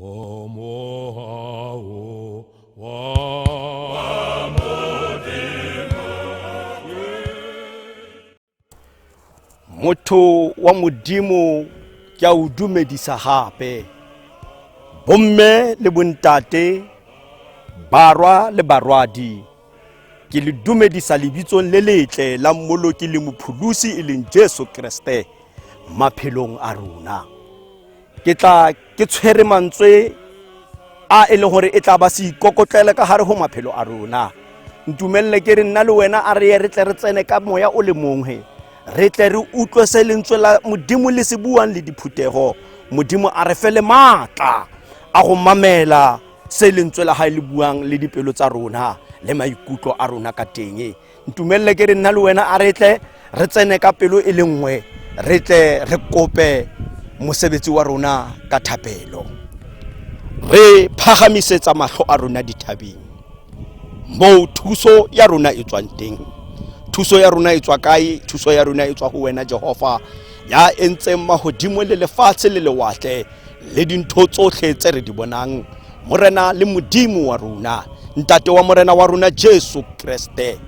O mohau wa Modimo. Motho wa Modimo ke a o dumedisa gape bomme le bontate barwa le barwadi ke le dumedisa lebitsong le letle la mmoloki le mopholosi e leng Jesu Kreste maphelong a rona. Ke tla ke tshwere mantswe a e leng gore e tla ba seikokotlele ka gare go maphelo a rona. Ntumelele ke re nna le wena a re ye re tle re tsene ka moya o le mongwe, re tle re utlwe se lentswe la Modimo le se buang le diphuthego. Modimo a re fe le maatla a go mamela se lentswe la gae le buang le dipelo tsa rona le maikutlo a rona ka teng. Ntumelele ke re nna le wena a re tle re tsene ka pelo e le nngwe, re tle re kope mosebetsi wa rona ka thapelo. Re phagamisetsa mahlo a rona dithabeng moo thuso ya rona e tswang teng. Thuso ya rona e tswa kae? Thuso ya rona e tswa ho wena Jehova, ya entseng mahodimo le lefatshe le lewatle le dintho tsotlhe tse re di bonang. Morena le Modimo wa rona, Ntate wa Morena wa rona Jesu Kreste,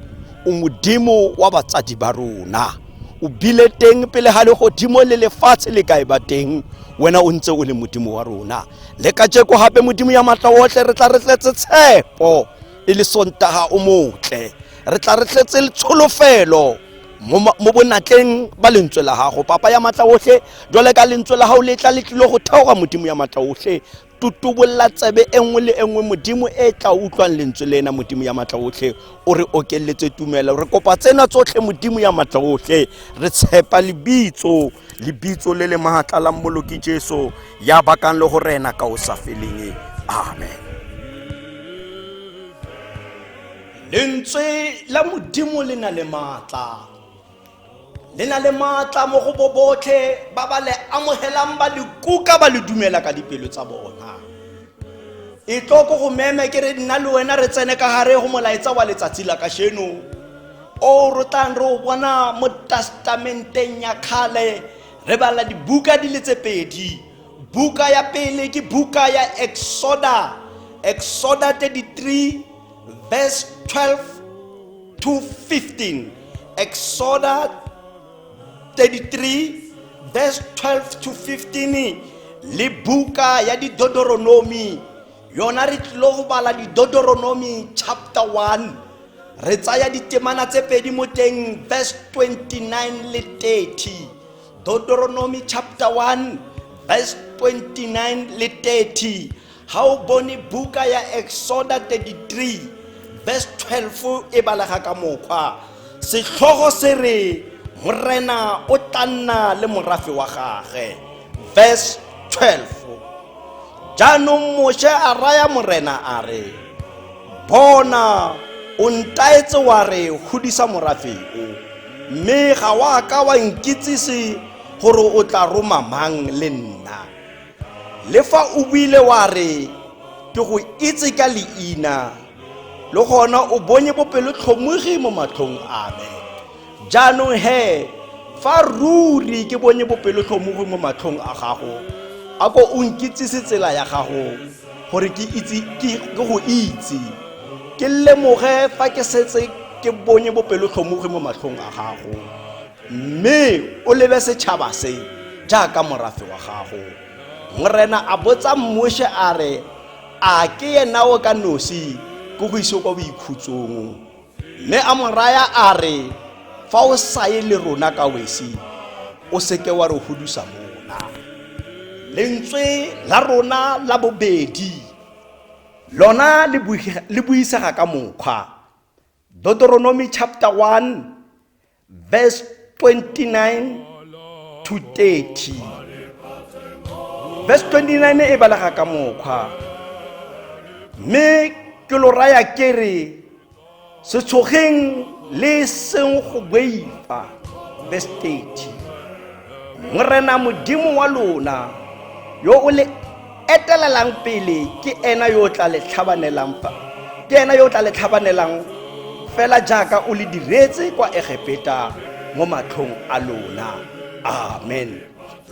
o Modimo wa batsadi ba rona. O bile teng pele ga legodimo le lefatshe le ka e ba teng, wena o ntse o le Modimo wa rona. Le kajeko gape Modimo ya matla otlhe, re tla re tletse tshepo e le Sontaga o motle, re tla re tletse tsholofelo mo bonatleng ba lentswe la gago, Papa ya matla otlhe. Jwale ka lentswe la gago le tla le tlile go theoga, Modimo ya matla otlhe, tutubolla tsebe e nngwe le e nngwe, Modimo, e tla utlwang lentswe lena. Modimo ya matla otlhe, o re okeletse tumelo. Re kopa tsena tsotlhe, Modimo ya matla otlhe, re tshepa lebitso, lebitso le le maatla la Mmoloki Jesu, ya bakang le go rena ka o sa feleng. Amen. Lentswe la Modimo le na le maatla, le na le maatla mo go bo botlhe ba ba le amogelang, ba le kuka, ba le dumela ka dipelo tsa bona. E tlo ko go meme ke re nna le wena re tsene ka gare go molaetsa wa letsatsi la kasheno o re tlang re o bona mo testamenteng ya kgale. Re bala dibuka di le tse pedi. Buka ya pele ke buka ya Exoda, Exoda 33 verse 12 to 15. Exoda 33 verse 12 to 15 le buka ya Didodoronomi. Yona re tlile go bala Didodoronomi chapter 1, re tsaya ditemana tse pedi mo teng, verse 29 le 30. Deuteronomy chapter 1 verse 29 le 30. Ga o bone buka ya Exoda 33 verse 12 e balega ka mokgwa setlhogo se re Morena o tla nna le morafe wa gage. Verse 12, jaanong Moshe a raya Morena a re, bona, o ntaetse wa re godisa morafe o, mme ga wa ka wa nkitsise gore o tla roma mang le nna. Le fa o buile wa re ke go itse ka leina, le gona o bonye bopelotlhomogi mo matlhong a me. Jaanong he, fa ruri ke bonye bopelotlhomogi mo matlhong a gago, a ko o nkitsise tsela ya gago, gore ke itse ke go itse, ke lemoge fa ke setse ke bonye bopelotlhomogi mo matlhong a gago, mme o lebe setšhaba se jaaka morafe wa gago. Morena a botsa Moshe a re, a ke yena o ka nosi ke go ise kwa boikhutsong? Mme a mo raya a re, fa o sa ye le rona ka wesi, o seke wa re hudusa mona. Lentswe la rona la bobedi lona le buisega ka mokgwa Deuteronomy chapter 1 verse 29 to 30. Verse 29 e balega ka mokgwa, mme ke lo raya ke re, se tshogeng le seng go boifa. Verse 30, Morena Modimo wa lona yo o le etelelang pele ke ena yo o tla le tlhabanelang fa, ke ena yo o tla le tlhabanelang fela jaaka o le diretse kwa Egepeta mo matlhong a lona. Amen.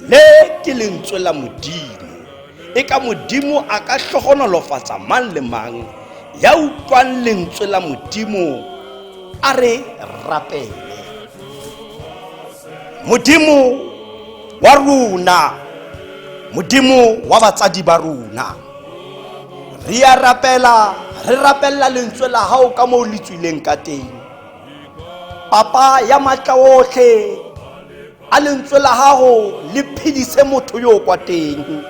Le ke lentswe la Modimo. E ka Modimo a ka hlohonolofatsa mang le mang ya utlwang lentswe la Modimo. A re rapele. Modimo wa rona, Modimo wa batsadi ba rona, re a rapela, re rapella lentswe la hao ka moo le tswileng ka teng. Papa ya matla otlhe, a lentswe la gago le phedise motho yo kwa teng.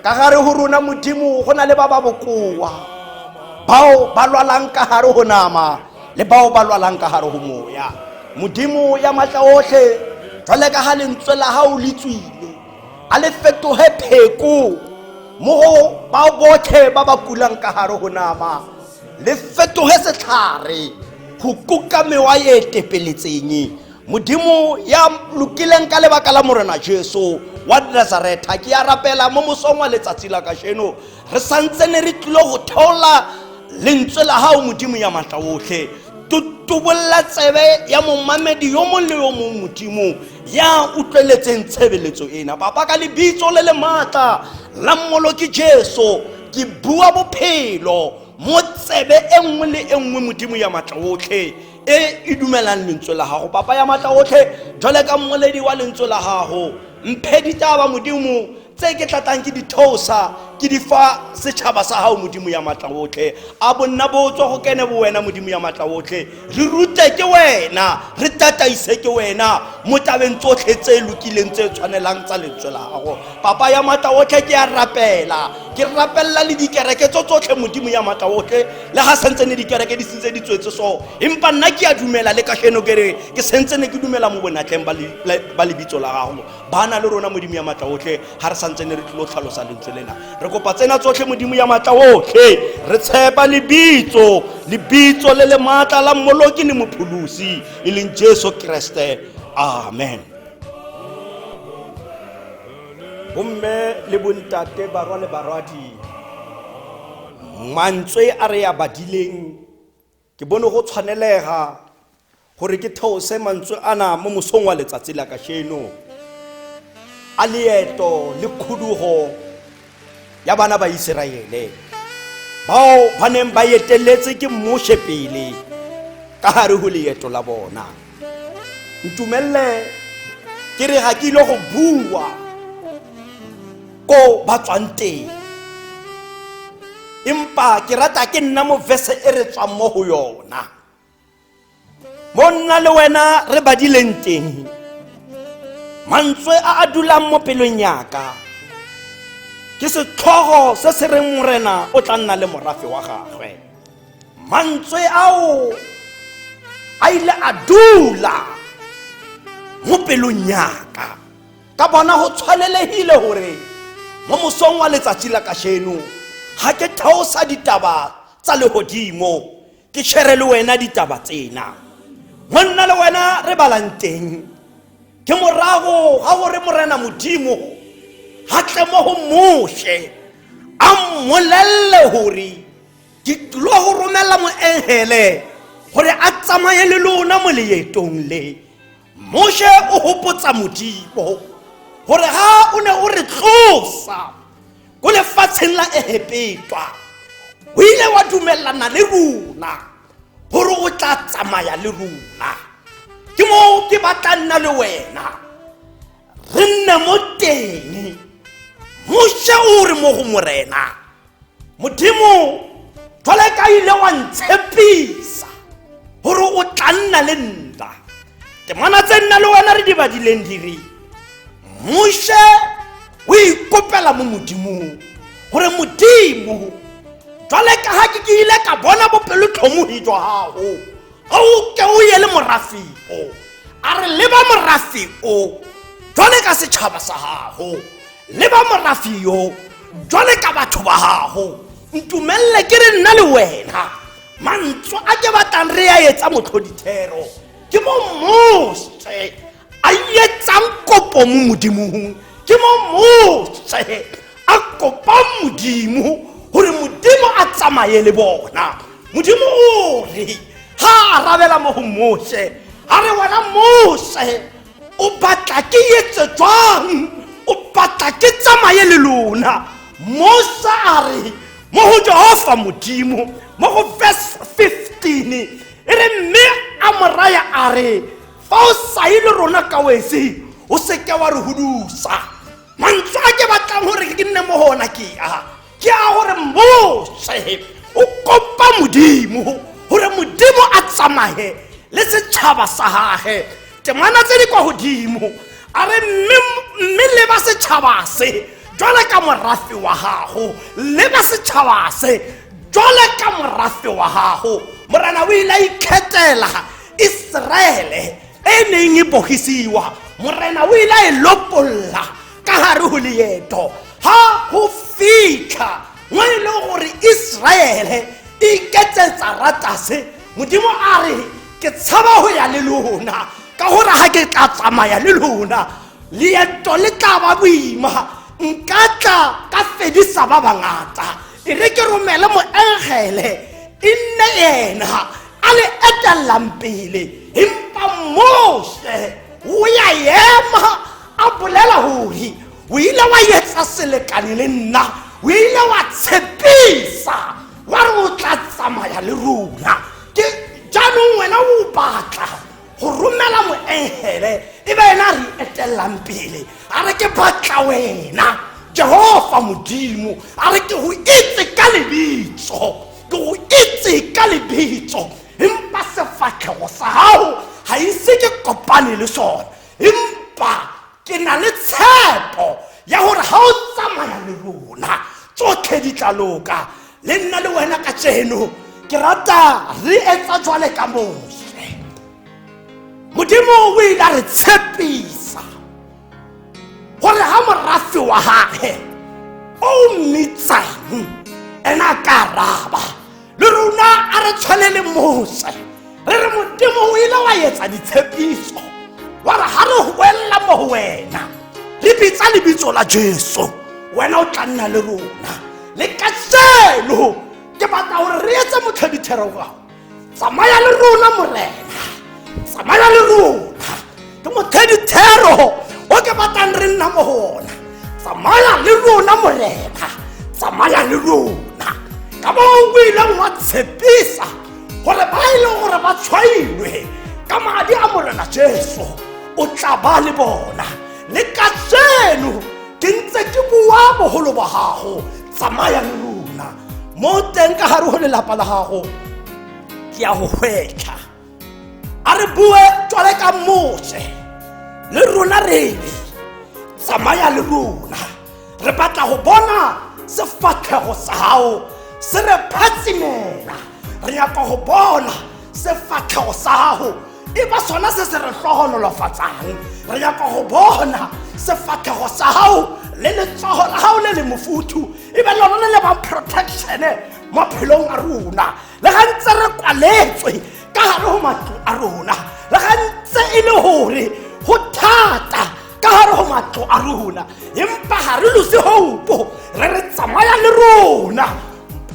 Ka gare go rona Modimo go na le ba ba bokoa, bao ba lwalang ka gare go nama le bao ba lwalang ka gare go moya. Modimo ya matla otlhe, jwale ka ga lentswe la gago le tswile, a le fetoge pheko mo go bao botlhe ba ba kulang ka gare go nama, le fetoge setlhare go kuka mewa e tepeletseng. Modimo ya lokileng ka lebaka la Morena Jesu wa Nazaretha, ke a rapela mo mosong wa letsatsi la kajeno, re santsene re tlile go theola lentswe la gago Modimo ya matla otlhe. Tutubolla tsebe ya momamedi yo mong le yo mong Modimo ya utlweletseng tshebeletso ena. Papa, ka lebitso le le maatla la Mmoloki Jesu, ke bua bophelo mo tsebe e nngwe le e nngwe Modimo ya matla otlhe e e dumelang lentswe la gago. Papa ya matla otlhe, jwale ka mmoledi wa lentswe la gago, mphe ditaba Modimo tse ke tlatang ke di theosa ke di fa setšhaba sa gago Modimo ya matla otlhe. A bonna bo tswa go kene bo wena Modimo ya matla otlhe, re rute ke wena, re tataise ke wena mo tabeng tsotlhe tse lokileng tse tshwanelang tsa lentswe la gago. Papa ya matla otlhe, ke a rapela, ke rapelela le dikereke tso tsotlhe Modimo ya matla otlhe, le ga santsene dikereke di sentse di tswetse so, empa nna ke a dumela le kasheno ke re ke sentsene ke dumela mo bonatleng ba lebitso la gago. Ba na le rona Modimo ya matla otlhe, ga re santsene re tlilo tlhalosa lentswe lena. Re kopa tsena tsotlhe Modimo ya matla otlhe, re tshepa lebitso, lebitso le le maatla la Mmoloki le Mopholosi e leng Jesu Kriste. Amen. Bomme le bontate, barwa le barwadi, mantswe a re ya badileng ke bone go tshwanelega gore ke theose mantswe ana mo mosong wa letsatsi la kasheno a leeto le khudugo ya bana ba Iseraele bao ba neng ba eteletse ke Moshe pele ka gare go leeto la bona. Ntumelle ke re ga ke ile go bua ko ba tswang teng, empa ke rata ke nna mo verse e re tswang mo go yona, mo nna le wena re badileng teng. Mantswe a a dulang mo pelong yaka ke setlhogo se se reng Morena o tla nna le morafe wa gagwe. Mantswe ao a ile a dula mo pelong yaka, ka bona go tshwanelegile gore mo mosong wa letsatsi la kasheno ga ke theosa ditaba tsa legodimo ke shere le wena ditaba tsena. Mo nna le wena re balang teng ke morago ga gore Morena Modimo ga tle mo go Moshe a mmolelle gore ke tlilo go romela moengele gore a tsamaye le lona mo leetong le. Moshe o gopotsa Modimo gore ga o ne o re tlosa ko lefatsheng la Egepetwa, o ile wa dumelana le rona gore o tla tsamaya le rona. Ke moo ke batla nna le wena re nne mo teng. Moshe o re mo go Morena Modimo, jwale ka ile wa ntshepisa gore o tla nna le nna. Temana tse nna le wena re di badileng di re Moshe o ikopela mo Modimong gore Modimo, jwale ka ga ke ile ka bona bopelotlhomogi jwa gago, ga o ke o ye le morafe o. A re leba morafe o jwale ka setšhaba sa gago, leba morafe yo jwale ka batho ba gago. Ntumelle ke re nna le wena mantswe a ke batlang re ya etsa motlhodithero ke mo Moshe a etsang kopo mo Modimong, ke mo Moshe a kopang Modimo gore Modimo a tsamaye le bona. Modimo o re ga a arabela mo go Moshe a re, wena Moshe o batla ke etse jwang? O batla ke tsamaye le lona? Mose a re mo go Jehofa Modimo mo go verse 15 e re mme a mo raya a re fa o sa ye le rona ka wesi o seke wa re hudusa. Mantswe a ke batlang gore ke nne mo go ona ke a ke a gore Mose o kopa Modimo gore Modimo a tsamaye le setšhaba sa gage. Temana tse di kwa godimo a re mme leba setšhaba se jwale ka morafe wa gago, leba setšhaba se jwale ka morafe wa gago. Morena o ile a ikgethela Iseraele e neng e bogisiwa, Morena o ile a e lopolla ka gare go leeto ga go fitlha mo e leng gore Iseraele e iketsetsa ratase. Modimo a re ke tshaba go ya le lona ka gore ga ke tla tsamaya le lona leeto le tla ba boima, nka tla ka fedisa ba bangata. E re ke romele moengele e nne yena a le etellang pele. Empa Mose o ya ema a bolela gore o ile wa etsa selekane le nna, o ile wa tshepisa wa re o tla tsamaya le rona. Ke jaanong wena o batla go romela moengele e be ena a re etellang pele. A re ke batla wena Jehofa Modimo, a re ke go itse ka lebitso, ke go itse ka lebitso, empa sefatlhego sa gago ga ise ke kopane le sone, empa ke na le tshepo ya gore ga o tsamaya le rona tsotlhe di tla loka. Le nna le wena ka tseno ke rata re etsa jwale ka Mose. Modimo o ile a re tshepisa gore ga morafe wa gage o mmitsang ena a ka araba. Le rona a re tshwane le Mose, re re Modimo o ile wa etsa ditshepiso wa re ga re goelela mo go wena re bitsa lebitso la Jesu, wena o tla nna le rona. Le ka tseno ke batla gore re etse motlhodithero gago, tsamaya le rona Morena, tsamaya le rona. Ke motlhodithero o ke batlang re nna mo go ona, tsamaya le rona Morena, tsamaya le rona. Ka moo o ileng wa tshepisa gore ba e leng gore ba tshwailwe ka madi a Morena Jesu o tla ba le bona. Le ka tseno ke ntse ke bua bogolo ba gago, tsamaya le rona mo teng ka gare go lelapa la gago. Ke ya go hwetlha, a re bue jwale ka Mose le rona re re tsamaya le rona. Re batla go bona sefatlhego sa gago se re phatsimela, re nyaka go bona sefatlhego sa gago e ba sona se se re hlohonolofatsang, re nyaka go bona sefatlhego sa gago le letsogo la gago le le mofuthu e be lona le le bang protection maphelong a rona. Le ga ntse re kwaletswe ka gare go matlo a rona, le ga ntse e le gore go thata ka gare go matlo a rona, empa ga re lose hope, re re tsamaya le rona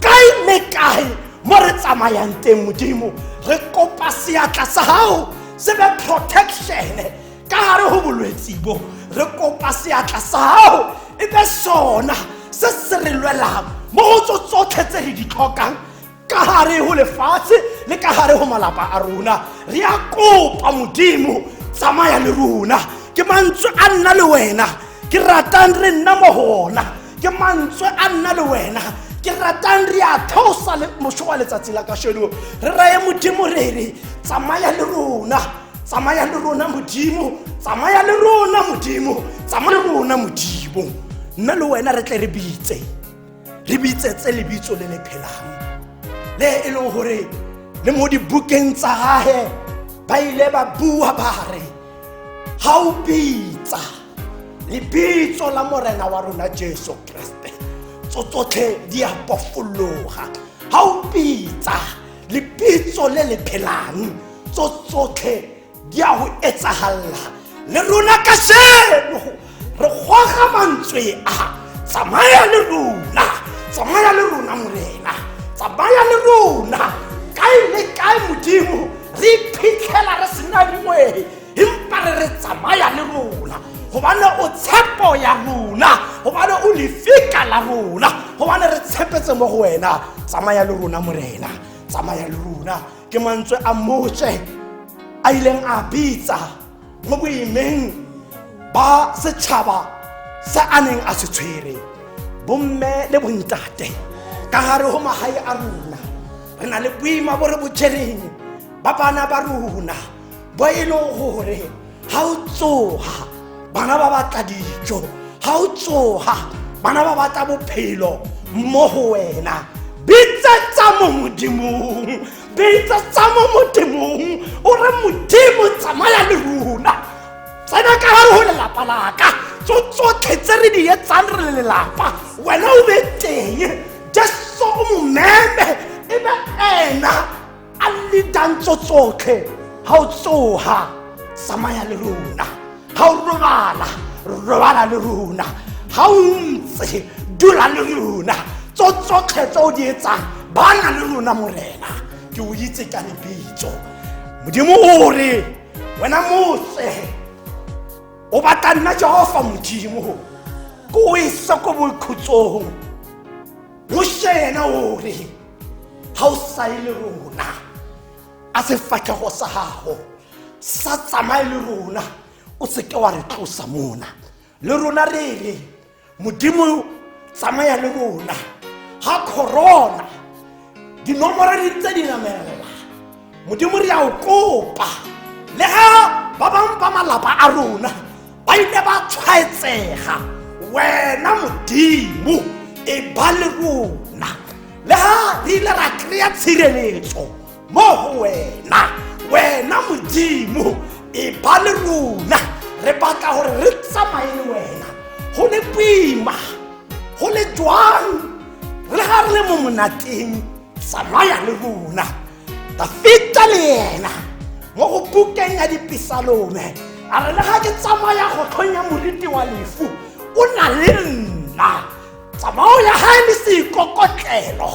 kae le kae mo re tsamayang teng. Modimo re kopa seatla sa gago se be protection ka gare go bolwetsi bo, re kopa seatla sa gago e be sona se se re lwelang mo go tso tsotlhe tse re di tlhokang ka gare go lefatshe le ka gare go malapa a rona. Re a kopa Modimo, tsamaya le rona. Ke mantswe a nna le wena ke ratang re nna mo go ona, ke mantswe a nna le wena ke ratang re a theosa le mošo wa letsatsi la kasheno. Re raye Modimo re re tsamaya le rona, tsamaya le rona Modimo, tsamaya le rona Modimo, tsamaya le rona Modimo. Nna le wena re tle re bitse, re bitsetse lebitso le le phelang le e leng gore le mo dibukeng tsa gage ba ile ba bua ba re ga o bitsa lebitso la Morena wa rona Jesu Kriste tso tsotlhe di a pofologa. Ga o bitsa lebitso le le phelang tso tsotlhe di a go etsagalla. Le rona ka seno re goga mantswe a, tsamaya le rona, tsamaya le rona Morena, tsamaya le rona kae le kae Modimo. Re iphitlhela re sena dingwe, empa re re tsamaya le rona gobane o tshepo ya rona, gobane o lefika la la rona gobane re tshepetse mo go wena. Tsamaya le rona Morena, tsamaya le rona. Ke mantswe a Moshe a ileng a bitsa mo boimeng ba setšhaba se a neng a se tshwere. Bomme le bontate ka gare go magae a rona re na le boima bo re bo tšereng ba bana ba rona, bo e leng gore ga o tsoga bana ba batla dijo, ga o tsoga bana ba batla bophelo mo go wena. Bitsetsa mo Modimong, bitsetsa mo Modimong, o re Modimo tsamaya le rona, tsena ka gare go lelapa laka, tso tsotlhe tse re di etsang re le lelapa wena o be teng. Jesu o mo meme e be ena a leadang tso tsotlhe. Ga o tsoga tsamaya le rona, ga o robala robala le rona, ga o ntse dula le rona, tso tsotlhe tse o di etsang bana le rona Morena. Ke o itse ka lebitso. Modimo o re wena Mose o batla nna Jehova Modimo ko o ise ko boikhutsong. Moshe yena o re ga o sa ye le rona, a sefatlhego sa gago sa tsamaye le rona, o seke wa re tlosa mona. Le rona re re Modimo tsamaya le rona. Ga corona dinomoro di ntse di namelela, Modimo re a o kopa, le ga ba bangwe ba malapa a rona ba ile ba tshwaetsega, wena Modimo e ba le rona. Le ga re ile ra kry-a tshireletso mo go wena, wena Modimo e ba le rona. Re batla gore re tsamaye le wena, go le boima go le jwang, re ga re le mo monateng, tsamaya le rona. Dafita le yena mo go bukeng ya Dipisalome a re le ga ke tsamaya go tlhonya moriti wa lefu, o na le nna. Tsamao ya gae le seikokotlelo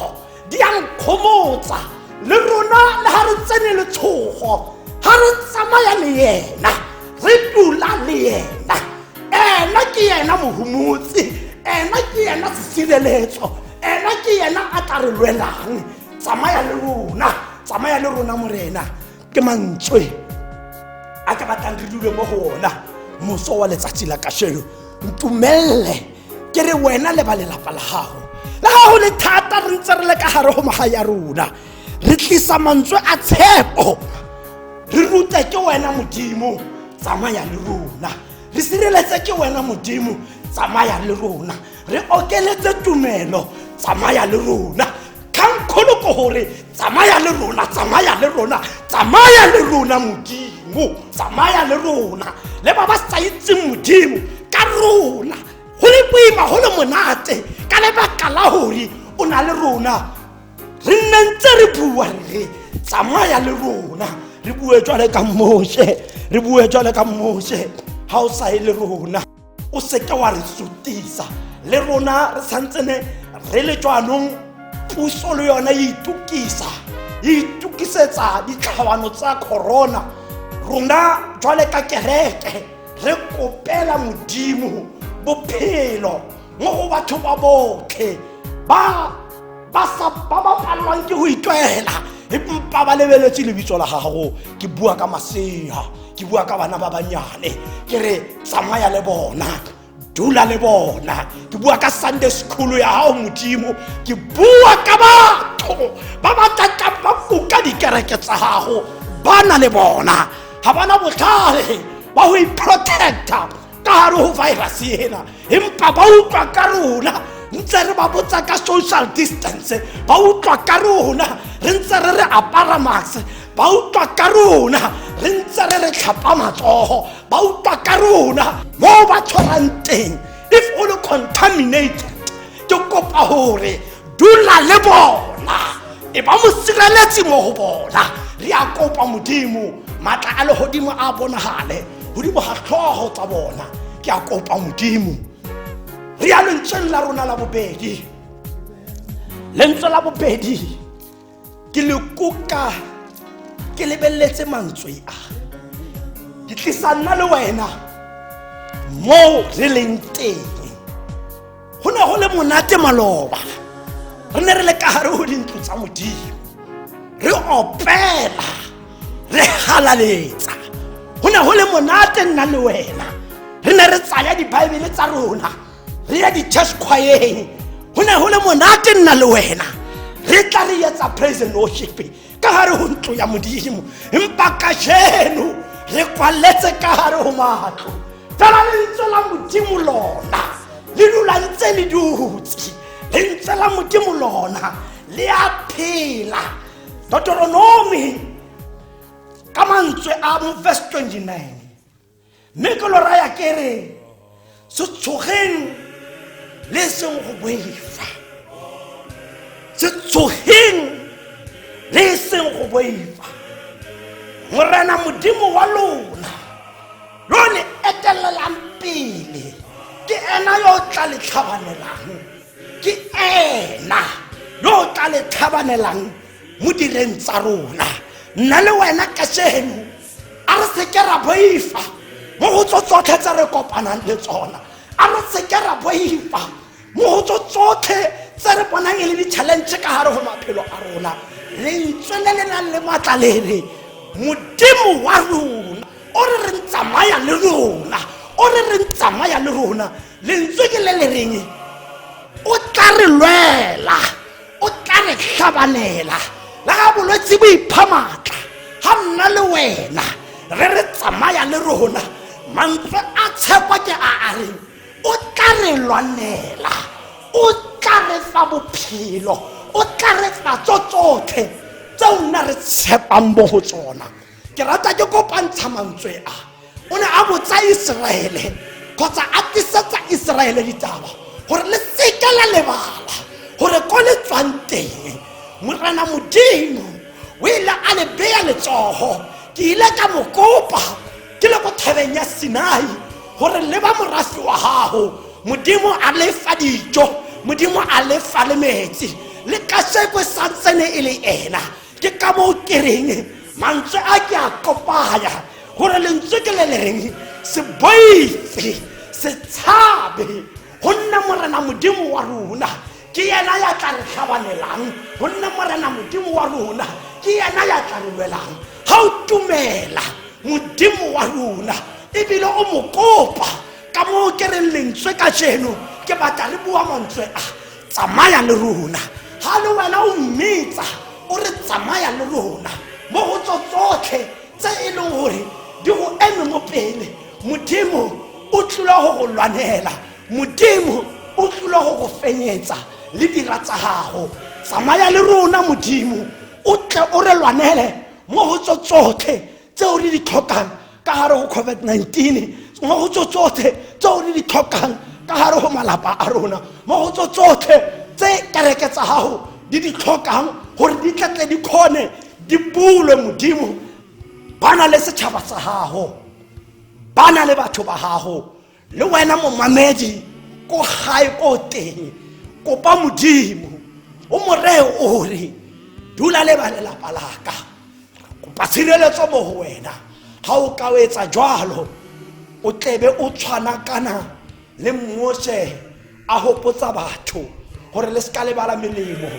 di a nkgomotsa. Le rona le ga re tsene letshogo, ga re tsamaya le yena, re dula le yena, ena ke yena mohomotsi, ena ke yena sesireletso, ena ke yena a tla re lwelang. Tsamaya le rona, tsamaya le rona Morena. Ke mantswe a ke batlang re dule mo go ona moso wa letsatsi la kasheno. Ntumelle ke re wena le ba lelapa la gago, le ga go le thata re ntse re le ka gare go magae ya rona, re tlisa mantswe a tshepo, re rute ke wena Modimo, tsamaya le rona. Re sireletse ke wena Modimo, tsamaya le rona. Re okeletse tumelo, tsamaya le rona. Kgangkgolo ke gore tsamaya le rona, tsamaya le rona, tsamaya le rona Modimo, tsamaya le rona. Le ba ba sa itseng Modimo ka rona, go le boima go le monate, ka lebaka la gore o na le rona. Re nne ntse re bua re tsamaya le rona, re bue jwale ka Moshe, re bue jwale ka Moshe. Ga o sa ye le rona, o seke wa re sutisa. Le rona re santsene re le jwanong, puso le yona e itukisa, e itukisetsa ditlhabano tsa corona. Rona jwale ka kereke re kopela Modimo bophelo mo go batho ba botlhe ba ba sa ba ba palelwang ke go itlwaela, empa ba lebeletse lebitso la gago. Ke bua ka masea, ke bua ka bana ba banyane, ke re tsamaya le bona, dula le bona. Ke bua ka Sunday school ya gago Modimo, ke bua ka batho ba ba tlatlang ba kuka dikereke tsa gago, ba na le bona ga bana botlhale ba go iprotecta ka gare go virus ena, empa ba utlwa ka rona ntse re ba botsa ka social distance, ba utlwa ka rona re ntse re re apara mask, ba utlwa ka rona re ntse re re tlhapa matsogo, ba utlwa ka rona mo ba tshwarang teng. If o le contaminated, ke kopa gore dula le bona, e ba mosireletsi mo go bona. Re a kopa Modimo maatla a legodimo a bonagale godimo ga tlhogo tsa bona. Ke a kopa Modimo. Re ya lentsweng la rona la bobedi. Lentswe la bobedi ke le kuka ke lebeletse mantswe a ke tlisa nna le wena mo re leng teng. Go ne ne go le monate maloba re ne re le ka gare go dintlo tsa Modimo, re opela, re galaletsa. Go ne go le monate nna le wena re ne re tsaya dibaebele tsa rona re ya di-church choireng. Go ne go le monate nna le wena re tla re etsa praise and worship ka gare go ntlo ya Modimo. Empa kajeno re kwaletse ka gare go matlo, fela lentswe la Modimo lona le dula ntse le dutse. Lentswe la Modimo lona le a phela. Deuteronomy ka mantswe a mo verse 29, mme ke lo raya ke re se tshogeng le seng go boifa, se tshogeng le seng go boifa. Morena Modimo wa lona yo le etelelang pele ke ena yo o tla le tlhabanelang, ke ena yo o tla le tlhabanelang mo direng tsa rona. Nna le wena kajeno a re seke ra boifa mo go tso tsotlhe tse re kopanang le tsona, a re seke ra boifa mo go tso tsotlhe tse re bonang e le di-challenge ka gare go maphelo a rona. Lentswe le le nang le maatla le re Modimo wa rona o re re ntsamaya le rona, o re re ntsamaya le rona. Lentswe ke le le reng o tla re lwela, o tla re tlhabanela. Le ga bolwetse bo ipha maatla, ga nna le wena re re tsamaya le rona. Mantswe a tshepo ke a a reng o tla re lwanela, o tla re fa bophelo, o tla re fa tso tsotlhe tseo nna re tshepang mo go tsona. Ke rata ke kopantsha mantswe a. O ne a botsa Iseraele kgotsa a tlisetsa Iseraele ditaba gore le seke la lebala gore ko le tswang teng Morena Modimo o ile a le beya letsogo. Ke ile ka mo kopa ke le ko thabeng ya Sinai gore le ba morafe wa gago, Modimo a le fa dijo, Modimo a le fa le metsi, le kasheko e santsene e le ena. Ke ka moo ke reng mantswe a ke a kopaya gore lentswe ke le le reng se boife, se tshabe, go nna Morena Modimo wa rona ke yena ya tla re tlhabanelang, go nna Morena Modimo wa rona ke yena ya tla re lwelang. Ga o tumela Modimo wa rona ebile o mo kopa, ka moo ke reng lentswe ka jeno ke batla re bua mantswe a tsamaya le rona. Ga le wena o mmitsa o re tsamaya le rona mo go tso tsotlhe tse e leng gore di go eme mo pele, Modimo o tlile go go lwanela, Modimo o tlile go go fenyetsa le dira tsa gago. Tsamaya le rona Modimo, o tle o re lwanele mo go tso tsotlhe tseo re di tlhokang ka gare go COVID-19, mo go tso tsotlhe tseo re di tlhokang ka gare go malapa a rona, mo go tso tsotlhe tse kereke tsa gago di di tlhokang gore di tletle di kgone di bulwe. Modimo, ba na le setšhaba sa gago, ba na le batho ba gago, le wena momamedi ko gae ko teng, kopa Modimo o moree o re dula le ba lelapa laka, kopa tshireletso mo go wena. Ga o ka o etsa jalo, o tlebe o tshwana kana le Moshe a gopotsa batho gore le seka lebala melemo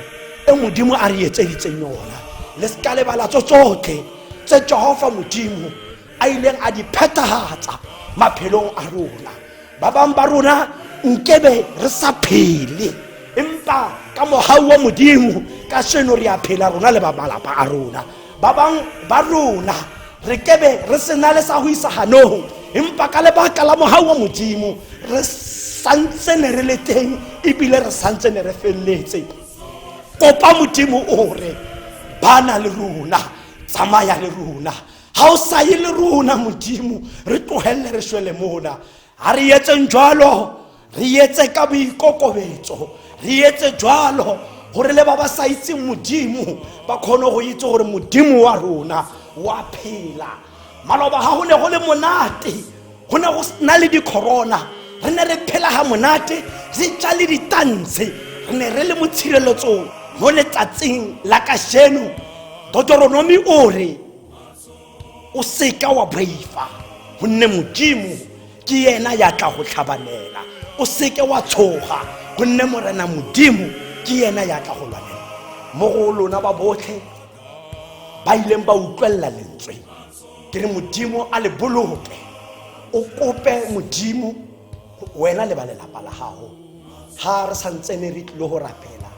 e Modimo a re etseditseng yona, le seka lebala tso tsotlhe tse Jehova Modimo a ileng a di phethagatsa maphelong a rona. Ba bangwe ba rona nkebe re sa phele, empa ka mogau wa Modimo ka seno re a phela, rona le ba malapa a rona. Ba bangwe ba rona re kebe re sena le sa go isa ganong, empa ka lebaka la mogau wa Modimo re santse ne re le teng ebile re santse ne re feleletse. Kopa Modimo o re ba na le rona, tsamaya le rona. Ga o sa ye le rona Modimo, re tlogelele re shwele mona. Ga re etseng jalo, re etse ka boikokobetso, re etse jalo gore le ba ba sa itseng Modimo ba kgone go itse gore Modimo wa rona wa phela. Maloba ga go ne go le monate, go ne go na le di-corona, re ne re phela ga monate, re ja le ditantshe, re ne re le mo tshireletsong. Mo letsatsing la kajeno Deuteronomy o re o seka wa boifa, gonne Modimo ke yena ya tla go tlhabanela. O seke wa tshoga, Gonne Morena Modimo ke yena ya tla go lwanela. Mo go lona ba botlhe ba ileng ba utlwelela lentswe, ke re Modimo a le boloke. O kope Modimo wena le ba lelapa la gago. Ga re santsene re tlile go rapela,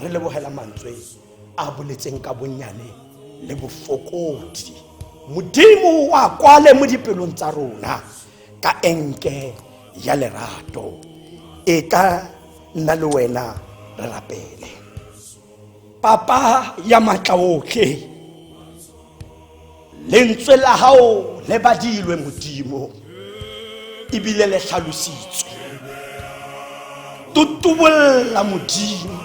re lebogela mantswe a boletseng ka bonnyane le bofokodi. Modimo wa kwale mo dipelong tsa rona ka enke ya lerato. E ka nna le wena re rapele. Papa ya matla otlhe, lentswe la gago le badilwe Modimo, ebile le tlhalositswe. Tutubolla Modimo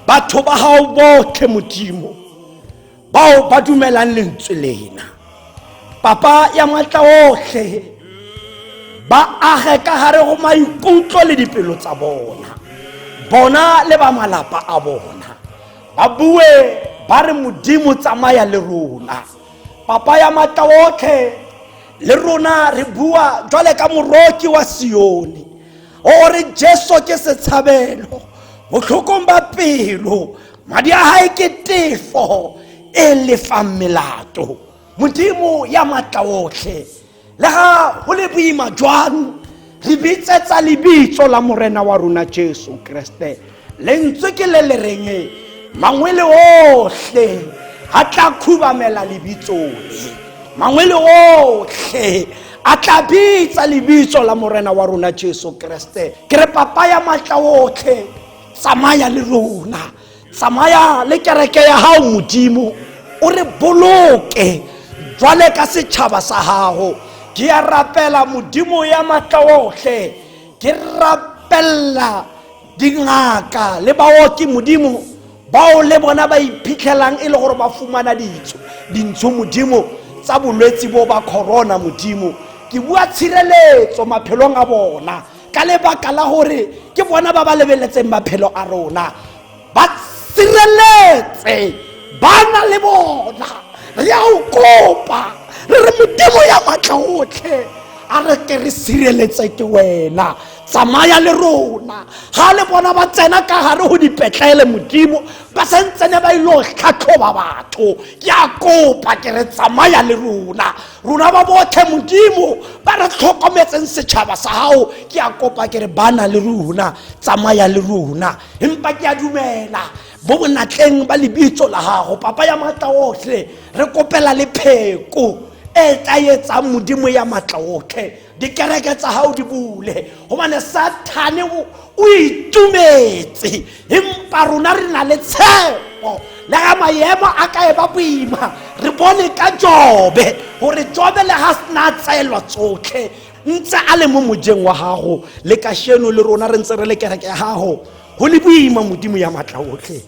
batho ba gago botlhe Modimo, bao ba dumelang lentswe lena. Papa ya matla otlhe, ba age ka gare go maikutlo le dipelo tsa bona, bona le ba malapa a bona. Ba bue ba re Modimo tsamaya le rona. Papa ya matla otlhe, le rona re bua jwale ka moroki wa Sione, o re Jesu ke setshabelo botlhokong ba pelo, madi a hae ke tefo e lefang melato. Modimo ya matla otlhe, le ga go le boima jwang, re bitsetsa lebitso la Morena wa rona Jesu Kriste. Lentswe ke le le reng mangwele otlhe a tla khubamela lebitso le, mangwele otlhe a tla bitsa lebitso la Morena wa rona Jesu Kriste. Ke re Papa ya matla otlhe, tsamaya le rona, tsamaya le kereke ya gago Modimo, o re boloke jwale ka setšhaba sa gago. Ke ya rapela Modimo ya matla otlhe, ke rapella dingaka le baoki Modimo, bao le bona ba iphitlhelang e le gore ba fumana dintsho Modimo tsa bolwetsi bo ba corona Modimo. Ke bua tshireletso maphelong a bona, ka lebaka la gore ke bona ba ba lebeletseng maphelo a rona. Ba sireletse bana le bona, re a o kopa, re re Modimo ya matla otlhe, a re ke re sireletse ke wena. Tsamaya le rona ga le bona ba tsena ka gare go dipetlele Modimo, ba santsene ba ile go tlhatlhoba batho. Ke a kopa ke re tsamaya le rona, rona ba botlhe Modimo ba re tlhokometseng setšhaba sa gago. Ke a kopa ke re bana le rona, tsamaya le rona. Empa ke a dumela bo bonatleng ba lebitso la gago Papa ya matla otlhe, re kopela le pheko e tla etsang Modimo ya matla otlhe dikereke tsa gago di bule, gobane Sathane o itumetse, empa rona re na le tshepo. Le ga maemo a ka e ba boima, re bone ka Jobe gore Jobe le ga sena tsaelwa tsotlhe, ntse a le mo mojeng wa gago. Le kasheno le rona re ntse re le kereke ya gago, go le boima Modimo ya matla otlhe,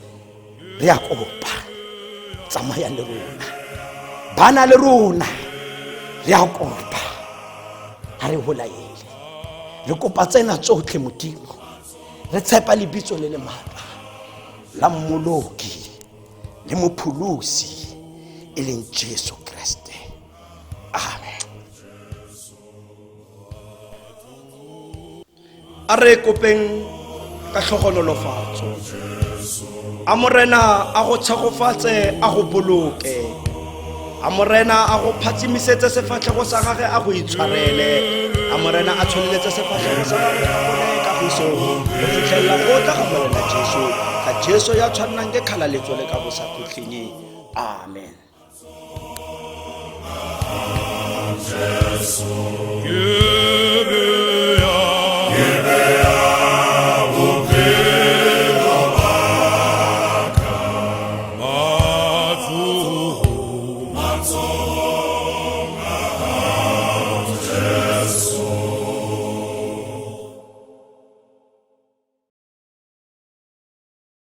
re a kopa tsamaya le rona, bana le rona, re a kopa ga re bolaele. Re kopa tsena tsotlhe Modimo, re tshepa lebitso le le maatla la Mmoloki le Mopholosi e leng Jesu Kriste. Amen. A re kopeng ka tlhogonolofatso. A Morena a go tshegofatse, a go boloke. A Morena a go phatsimisetse sefatlhego sa gage, a go itshwarele. A Morena a tsholeletse sefatlhego sa gage ka gone kagiso, go fitlhelela go tla ga Morena Jesu, ka Jesu ya tshwannang ke kgalaletso le ka bosakhutleng. Amen. Jesu.